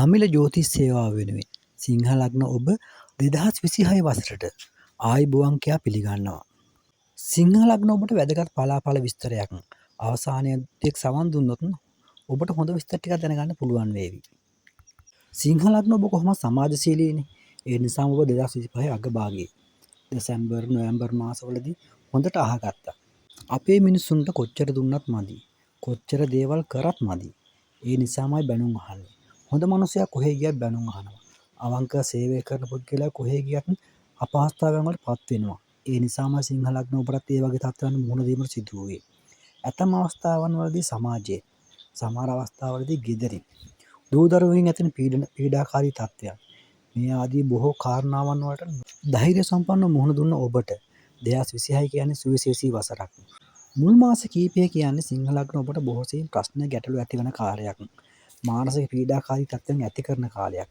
තමිල ජ්‍යොතිෂ සේවාව වෙනුවෙන් සිංහ ලග්න ඔබ 2026 වසරට ආයුබෝවන් කියා පිළිගන්නවා. සිංහ ලග්න ඔබට වැදගත් පලාඵල විස්තරයක් අවසානයේ තෙක් සවන් දුන්නොත් ඔබට හොඳ විස්තර ටිකක් දැනගන්න පුළුවන් වේවි. සිංහ ලග්න ඔබ කොහොම සමාජශීලීනේ. ඒ නිසාම ඔබ 2025 අගභාගයේ දෙසැම්බර් නොවැම්බර් මාසවලදී හොඳට අහගත්තා. අපේ මිනිස්සුන්ට කොච්චර දුන්නත් මදි. කොච්චර දේවල් කරත් මදි. ඒ නිසාමයි බැනුම් අහන්නේ. හොඳ මනුස්සයා කොහේ ගියත් බැනුම් අහනවා. අවංක සේවය කරන පුද්ගලයා කොහේ ගියත් අපහසුතාවයන් වලට පත් වෙනවා. ඒ නිසාම සිංහ ලග්න ඔබටත් ඒ වගේ තත්ත්වයන් මුහුණ දීමට සිදු වූයේ. ඇතම් අවස්ථාවන් වලදී සමාජයේ, සමහර අවස්ථාවලදී ගෙදරින් දූ දරුවන්ගෙන් ඇතිවන පීඩාකාරී තත්ත්වයන් මේ ආදී බොහෝ කාරණාවන් වලට ධෛර්ය සම්පන්නව මුහුණ දුන්න ඔබට 2026 කියන්නේ සුවිශේෂී වසරක්. මුල් මාස කීපය කියන්නේ සිංහ ලග්න ඔබට බොහෝ සෙයින් ප්‍රශ්න ගැටලු ඇතිවන කාලයක්. මානසික පීඩාකාරී තත්ත්වයන් ඇති කරන කාලයක්.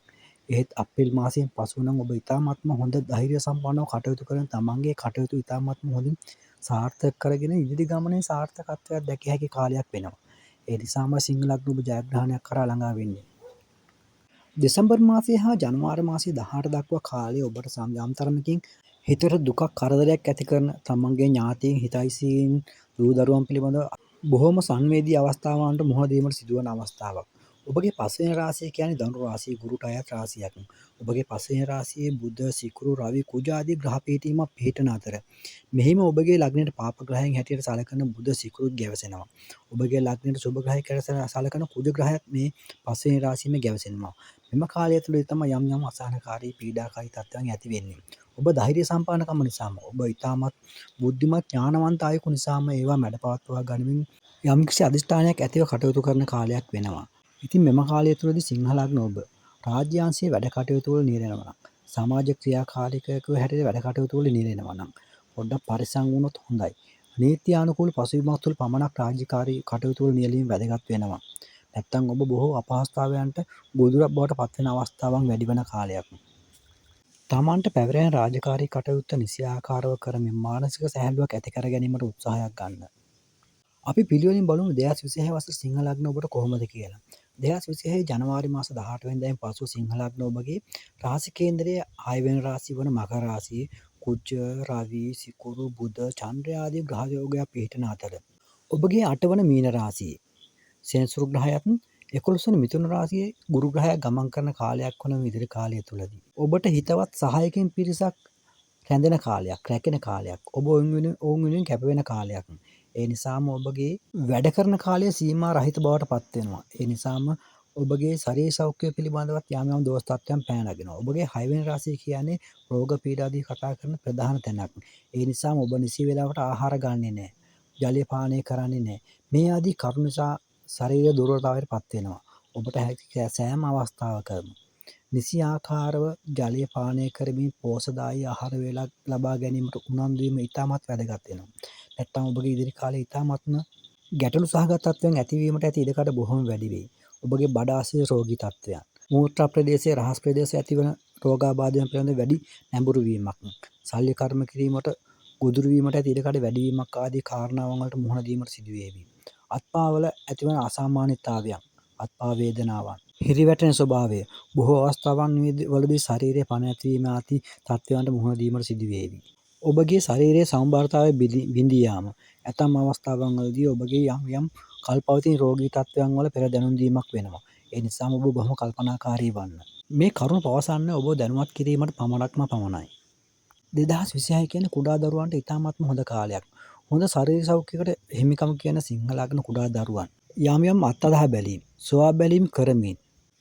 එහෙත් අප්‍රේල් මාසයෙන් පසුව නම් ඔබ ඉතාමත්ම හොඳ ධෛර්ය සම්පන්නව කටයුතු කරන තමන්ගේ කටයුතු ඉතාමත්ම හොඳින් සාර්ථක කරගෙන ඉදිරි ගමනේ සාර්ථකත්වයක් දැකිය හැකි කාලයක් වෙනවා. ඒ නිසාම සිංහ ලග්න ඔබ ජයග්‍රහණයක් කරා ළඟා වෙන්නේ. දෙසැම්බර් මාසය හා ජනවාරි මාසය 18 දක්වා කාලය ඔබට යම් තරමකින් හිතට දුකක් කරදරයක් ඇති කරන තමන්ගේ ඥාතීන් හිතයිසීන් දූ දරුවන් පිළිබඳව බොහොම සංවේදී අවස්ථාවන්ට මුහුණ දීමට සිදුවන අවස්ථාවක්. ඔබගේ පස්වෙනි රාශිය කියන්නේ ධනු රාශිය, ගුරුට අයත් රාශියක්. ඔබගේ පස්වෙනි රාශියේ බුධ, සිකුරු, රවි, කුජ ආදී ග්‍රහ පිහිටීමක් පිහිටන අතර මෙහිම ඔබගේ ලග්නයට පාප ග්‍රහයන් හැටියට සලකන බුධ, සිකුරුත් ගැවසෙනවා. ඔබගේ ලග්නයට සුබ ග්‍රහයෙක් හැටියට සලකන කුජ ග්‍රහයත් මේ පස්වෙනි රාශියෙම ගැවසෙනවා. මෙම කාලය තුළදී තමයි යම් යම් අසහනකාරී පීඩාකාරී තත්ත්වයන් ඇති වෙන්නේ. ඔබ ධෛර්ය සම්පන්නකම නිසාම, ඔබ ඉතාමත් බුද්ධිමත් ඥානවන්ත අයෙකු නිසාම ඒවා මැඩපවත්වා ගනිමින් යම්කිසි අධිෂ්ඨානයක් ඇතිව කටයුතු කරන කාලයක් වෙනවා. ඉතින් මෙම කාලය තුළදී සිංහ ලග්න ඔබ රාජ්‍යාංශයේ වැඩ කටයුතු වල නියැලෙනවා නම්, සමාජ ක්‍රියාකාරීකයෙකු හැටියට වැඩ කටයුතු වල නියැලෙනවා නම් පොඩ්ඩක් පරිස්සම් වුණොත් හොඳයි. නීති අනුකූල පසුබිමක් තුළ පමණක් රාජකාරී කටයුතු වල නියැලීම වැදගත් වෙනවා. නැත්තම් ඔබ බොහෝ අපහසුතාවයන්ට ගොදුරක් බවට පත්වෙන අවස්ථාවන් වැඩි වන කාලයක්. තමන්ට පැවරෙන රාජකාරී කටයුත්ත නිසියාකාරව කරමින් මානසික සැහැල්ලුවක් ඇති කර ගැනීමට උත්සාහයක් ගන්න. අපි පිළිවෙලින් බලමු 2026 වසර සිංහ ලග්න ඔබට කොහොමද කියලා. 2026 ජනවාරි මාස 18 වෙනිදායින් පසුව සිංහ ලග්න ඔබගේ රාශි කේන්දරයේ ආය වෙන රාශිය වන මකර රාශියේ කුජ, රවි, සිකුරු, බුධ, චන්ද්‍ර ආදී ග්‍රහ යෝගයක් පිහිටන අතර ඔබගේ අටවන මීන රාශියේ සෙනසුරු ග්‍රහයත් 11 වන මිථුන රාශියේ ගුරු ග්‍රහයක් ගමන් කරන කාලයක් වන ඉදිරි කාලය තුළදී ඔබට හිතවත් සහායකින් පිරිසක් රැඳෙන කාලයක්, රැකෙන කාලයක්, ඔබ ඔවුන් වෙනුවෙන් කැප වෙන කාලයක්. ඒ නිසාම ඔබගේ වැඩ කරන කාලය සීමා රහිත බවට පත් වෙනවා. ඒ නිසාම ඔබගේ ශරීර සෞඛ්‍යය පිළිබඳවත් යම් යම් දෝෂ තත්ත්වයන් පැන නගෙනවා. ඔබගේ හයවෙනි රාශිය කියන්නේ රෝග පීඩා ආදී කතා කරන ප්‍රධාන තැනක්. ඒ නිසාම ඔබ නිසි වෙලාවට ආහාර ගන්නෙ නෑ. ජලය පානය කරන්නේ නෑ. මේ ආදී කරුණු නිසා ශරීර දුර්වලතාවයට පත් වෙනවා. ඔබට හැකි සෑම අවස්ථාවකම නිසි ආකාරව ජලය පානය කරමින් පෝෂදායී ආහාර වේලක් ලබා ගැනීමට උනන්දු වීම ඉතාමත් වැදගත් වෙනවා. නැත්තම් ඔබගේ ඉදිරි කාලේ ඉතාමත්ම ගැටලු සහගත තත්ත්වයන් ඇතිවීමට ඇති ඉඩකඩ බොහොම වැඩි වෙයි. ඔබගේ බඩ ආශ්‍රිත රෝගී තත්ත්වයන්, මූත්‍රා ප්‍රදේශයේ රහස් ප්‍රදේශයේ ඇතිවන රෝගාබාධයන් පිළිබඳ වැඩි නැඹුරු වීමක්, ශල්‍ය කර්ම කිරීමට ගොදුරු වීමට ඇති ඉඩකඩ වැඩිවීමක් ආදී කාරණාවන් වලට මුහුණ දීමට සිදු වේවි. අත්පාවල ඇතිවන අසාමාන්‍යතාවයන්, අත්පා වේදනාවන්, හිරිවැටෙන ස්වභාවය බොහෝ අවස්ථාවන් වලදී ශරීරයේ පණ ඇතිවීම ආදී තත්ත්වයන්ට මුහුණ දීමට සිදු වේවි. ඔබගේ ශරීරයේ සමබරතාවය බිඳී යාම ඇතම් අවස්ථාවන් වලදී ඔබගේ යම් යම් කල්පවතින රෝගී තත්ත්වයන් වල පෙර දැනුම් දීමක් වෙනවා. ඒ නිසාම ඔබ බොහොම කල්පනාකාරී වන්න. මේ කරුණ පවසන්නේ ඔබ දැනුවත් කිරීමට පමණක්ම පමණයි. 2026 කියන්නේ කුඩා දරුවන්ට ඉතාමත්ම හොඳ කාලයක්. හොඳ ශරීර සෞඛ්‍යයකට හිමිකම කියන සිංහ ලග්න කුඩා දරුවන් යම් යම් අත්අදහා බැලීම්, සොයා බැලීම් කරමින්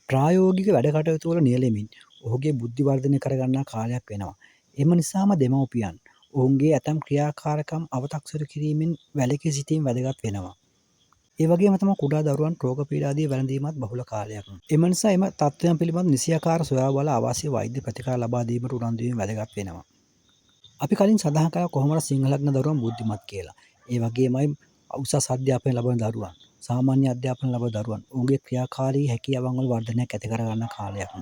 ප්‍රායෝගික වැඩ කටයුතු වල නියැලෙමින් ඔහුගේ බුද්ධි වර්ධනය කරගන්නා කාලයක් වෙනවා. එම නිසාම දෙමව්පියන් ඔවුන්ගේ ඇතම් ක්‍රියාකාරකම් අවතක්සේරු කිරීමෙන් වැළකී සිටීම වැදගත් වෙනවා. ඒ වගේම තමයි කුඩා දරුවන් රෝග පීඩා ආදී වැළඳීමත් බහුල කාලයක්. එම නිසා එම තත්ත්වයන් පිළිබඳ නිසියාකාර සොයා බලා අවශ්‍ය වෛද්‍ය ප්‍රතිකාර ලබා දීමට උනන්දු වීම වැදගත් වෙනවා. අපි කලින් සඳහන් කළා කොහොමද සිංහ ලග්න දරුවන් බුද්ධිමත් කියලා. ඒ වගේමයි උසස් අධ්‍යාපනය ලබන දරුවන්, සාමාන්‍ය අධ්‍යාපන ලබන දරුවන් ඔවුන්ගේ ක්‍රියාකාරී හැකියාවන් වල වර්ධනයක් ඇති කරගන්න කාලයක්.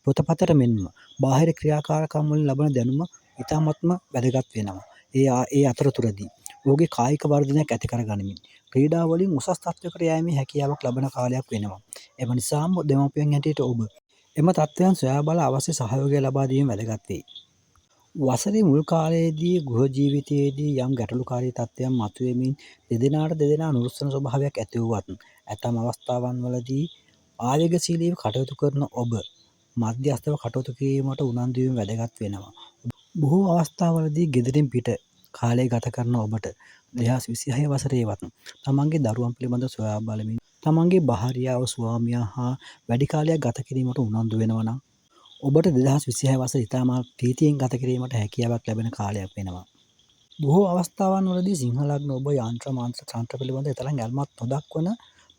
පොතපතට මෙන්ම බාහිර ක්‍රියාකාරකම් වලින් ලබන දැනුම ඉතාමත්ම වැදගත් වෙනවා. ඒ අතරතුරදී ඔහුගේ කායික වර්ධනයක් ඇති කරගනිමින් ක්‍රීඩා වලින් උසස් තත්ත්වයකට යෑමේ හැකියාවක් ලබන කාලයක් වෙනවා. එම නිසාම දෙමව්පියන් හැටියට ඔබ එම තත්ත්වයන් සොයා බලා අවශ්‍ය සහයෝගය ලබා දීම වැදගත් වෙයි. වසරේ මුල් කාලයේදී ගෘහ ජීවිතයේදී යම් ගැටලුකාරී තත්ත්වයන් මතුවෙමින් දෙදෙනාට දෙදෙනා නුරුස්සන ස්වභාවයක් ඇති වුවත්, ඇතැම් අවස්ථාවන් වලදී ආවේගශීලීව කටයුතු කරන ඔබ මධ්‍යස්ථව කටයුතු කිරීමට උනන්දු වීම වැදගත් වෙනවා. බොහෝ අවස්ථාවලදී ගෙදරින් පිට කාලය ගත කරන ඔබට 2026 වසරේවත් තමන්ගේ දරුවන් පිළිබඳව සොයා බලමින් තමන්ගේ භාර්යාව, ස්වාමියා හා වැඩි කාලයක් ගත කිරීමට උනන්දු වෙනවා නම් ඔබට 2026 වසර ඉතාමත් ප්‍රීතියෙන් ගත කිරීමට හැකියාවක් ලැබෙන කාලයක් වෙනවා. බොහෝ අවස්ථාවන් වලදී සිංහ ලග්න ඔබ යන්ත්‍ර, මන්ත්‍ර, තන්ත්‍ර පිළිබඳ එතරම් ඇල්මක් නොදක්වන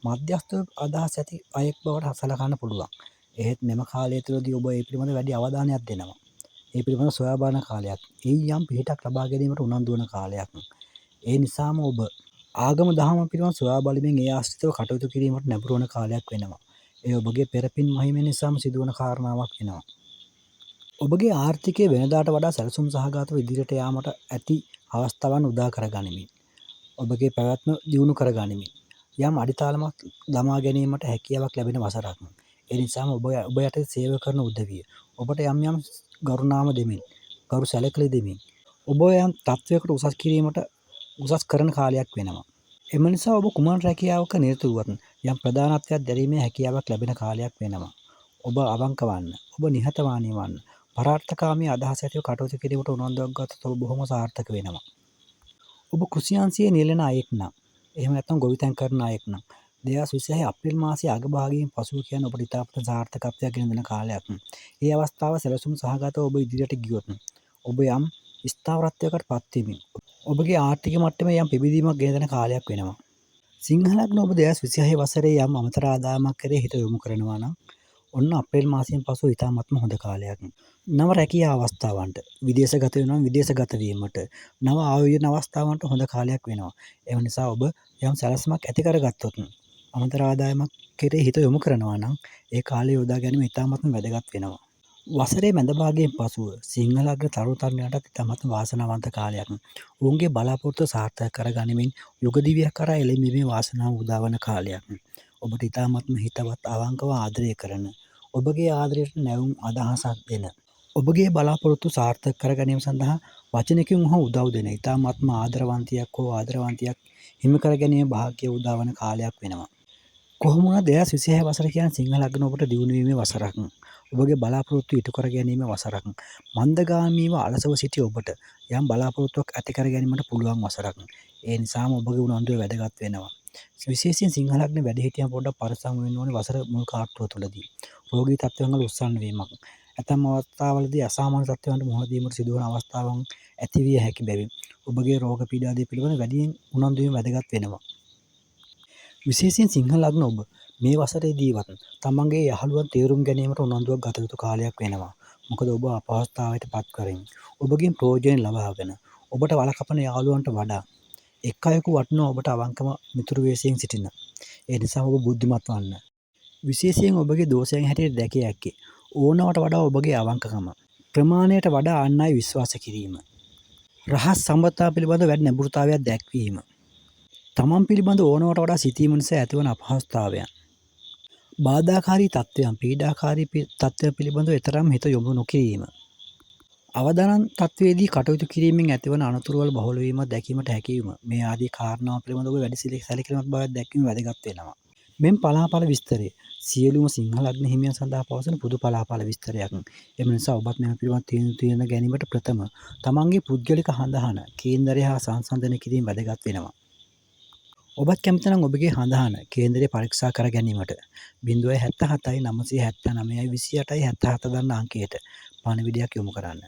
මධ්‍යස්ථ අදහස් ඇති අයෙක් බවට සලකන්න පුළුවන්. එහෙත් මෙම කාලය තුළදී ඔබ ඒ පිළිබඳ වැඩි අවධානයක් දෙනවා. ඒ පිළිබඳ සොයා බලන කාලයක්. එයින් යම් පිහිටක් ලබා ගැනීමට උනන්දු වන කාලයක්. ඒ නිසාම ඔබ ආගම දහම පිළිබඳ සොයා බලමින් ඒ ආශ්‍රිතව කටයුතු කිරීමට නැඹුරු වන කාලයක් වෙනවා. ඒ ඔබගේ පෙරපින් මහිමය නිසාම සිදුවන කාරණාවක් වෙනවා. ඔබගේ ආර්ථිකය වෙනදාට වඩා සැලසුම් සහගතව ඉදිරියට යාමට ඇති අවස්ථාවන් උදා කරගනිමින්, ඔබගේ පැවැත්ම දියුණු කරගනිමින් යම් අඩිතාලමක් දමා ගැනීමට හැකියාවක් ලැබෙන වසරක්. ඒ නිසාම ඔබ යටතේ සේවය කරන උදවිය ඔබට යම් යම් ගරුනාම දෙමින්, ගරු සැලකිලි දෙමින් ඔබ යම් තත්ත්වයකට උසස් කිරීමට උසස් කරන කාලයක් වෙනවා. එම නිසා ඔබ කුමන රැකියාවක නිරත වුවත් යම් ප්‍රධානත්වයක් දැරීමේ හැකියාවක් ලැබෙන කාලයක් වෙනවා. ඔබ අවංක වන්න, ඔබ නිහතමානී වන්න, පරාර්ථකාමී අදහස් ඇතිව කටයුතු කිරීමට උනන්දුවක් ගත්තොත් ඔබ බොහොම සාර්ථක වෙනවා. ඔබ කෘෂි අංශයේ නියැලෙන අයෙක් නම්, එහෙම නැත්නම් ගොවිතැන් කරන අයෙක් නම්, 2026 අප්‍රේල් මාසයේ අගභාගයෙන් පසුව කියන්නේ ඔබට ඉතාමත් සාර්ථකත්වයක් ගෙන දෙන කාලයක්. ඒ අවස්ථාව සැලසුම් සහගතව ඔබ ඉදිරියට ගියොත් ඔබ යම් ස්ථාවරත්වයකට පත් වෙමින් ඔබගේ ආර්ථික මට්ටමේ යම් පිබිදීමක් ගෙන දෙන කාලයක් වෙනවා. සිංහ ලග්න ඔබ 2026 වසරේ යම් අමතර ආදායමක් කෙරෙහි හිත යොමු කරනවා නම් ඔන්න අප්‍රේල් මාසයෙන් පසුව ඉතාමත්ම හොඳ කාලයක්. නව රැකියා අවස්ථාවන්ට, විදේශගත වෙනවා නම් විදේශගත වීමට, නව ආයෝජන අවස්ථාවන්ට හොඳ කාලයක් වෙනවා. ඒ නිසා ඔබ යම් සැලැස්මක් ඇති කරගත්තොත් අමතර ආදායමක් කෙරෙහි හිත යොමු කරනවා නම් ඒ කාලය යොදා ගැනීම ඉතාමත්ම වැදගත් වෙනවා. වසරේ මැද භාගයෙන් පසුව සිංහ ලග්න තරුණ තරුණියන්ටත් ඉතාමත්ම වාසනාවන්ත කාලයක්. ඔවුන්ගේ බලාපොරොත්තු සාර්ථක කරගනිමින් යුග දිවියක් කරා එළඹීමේ වාසනාව උදාවන කාලයක්. ඔබට ඉතාමත්ම හිතවත්, අවංකව ආදරය කරන, ඔබගේ ආදරයට නැවුම් අදහසක් දෙන, ඔබගේ බලාපොරොත්තු සාර්ථක කර ගැනීම සඳහා වචනකින් හෝ උදව් දෙන ඉතාමත්ම ආදරවන්තියක් හෝ ආදරවන්තියක් හිමි කර ගැනීම භාග්‍ය උදාවන කාලයක් වෙනවා. කොහොම වුණත් 2026 වසර කියන්නේ සිංහ ලග්න ඔබට දියුණු වීමේ වසරක්. ඔබගේ බලාපොරොත්තු ඉටු කර ගැනීම වසරක්. මන්දගාමීව අලසව සිටි ඔබට යම් බලාපොරොත්තුවක් ඇති කර ගැනීමට පුළුවන් වසරක්. ඒ නිසාම ඔබගේ උනන්දුව වැදගත් වෙනවා. විශේෂයෙන් සිංහ ලග්න වැඩිහිටියන් පොඩ්ඩක් පරිස්සම් වෙන්න ඕනේ වසර මුල් කාර්තුව තුළදී. රෝගී තත්ත්වයන් වල උස්සන්න වීමක්. ඇතැම් අවස්ථාවලදී අසාමාන්‍ය තත්ත්වයන්ට මුහුණ දීමට සිදුවන අවස්ථාවන් ඇතිවිය හැකි බැවින් ඔබගේ රෝග පීඩාදී පිළිබඳ වැඩියෙන් උනන්දු වීම වැදගත් වෙනවා. විශේෂයෙන් සිංහ ලග්න ඔබ මේ වසරේදීවත් තමන්ගේ යහළුවන් තේරුම් ගැනීමට උනන්දුවක් ගත යුතු කාලයක් වෙනවා. මොකද ඔබ අපහසුතාවයට පත් කරමින් ඔබගෙන් ප්‍රයෝජන ලබාගෙන ඔබට වළකපන යාළුවන්ට වඩා එක් අයෙකු වටිනවා ඔබට අවංකම මිතුරු වේශයෙන් සිටින. ඒ නිසා ඔබ බුද්ධිමත් වන්න. විශේෂයෙන් ඔබගේ දෝෂයන් හැටියට දැකිය හැක්කේ ඕනවට වඩා ඔබගේ අවංකකම, ප්‍රමාණයට වඩා අන් අය විශ්වාස කිරීම, රහස් සම්බන්ධතා පිළිබඳ වැඩි නැඹුරුතාවයක් දැක්වීම, තමන් පිළිබඳ ඕනවට වඩා සිතීම නිසා ඇතිවන අපහසුතාවයන්, බාධාකාරී තත්ත්වයන්, පීඩාකාරී තත්ත්වයන් පිළිබඳව එතරම් හිත යොමු නොකිරීම, අවදානම් තත්ත්වයේදී කටයුතු කිරීමෙන් ඇතිවන අනතුරුවල බහුල වීම දැකීමට හැකියවීම, මේ ආදී කාරණා පිළිබඳව ඔබ වැඩි සැලකිලිමත් බවක් දැක්වීම වැදගත් වෙනවා. මෙන් පලාඵල විස්තරය සියලුම සිංහ ලග්න හිමියන් සඳහා පවසන පොදු පලාඵල විස්තරයක්. එම නිසා ඔබත් මෙම පිළිබඳ තීන්දුව తీරන ගැනීමට ප්‍රථම තමන්ගේ පුද්ගලික හඳහන කේන්දරය හා සංසන්දනය කිරීම වැදගත් වෙනවා. ඔබත් කැමති නම් ඔබගේ හඳහන කේන්දරය පරීක්ෂා කර ගැනීමට 077 979 28 77 දන්න අංකයට පණිවිඩයක් යොමු කරන්න.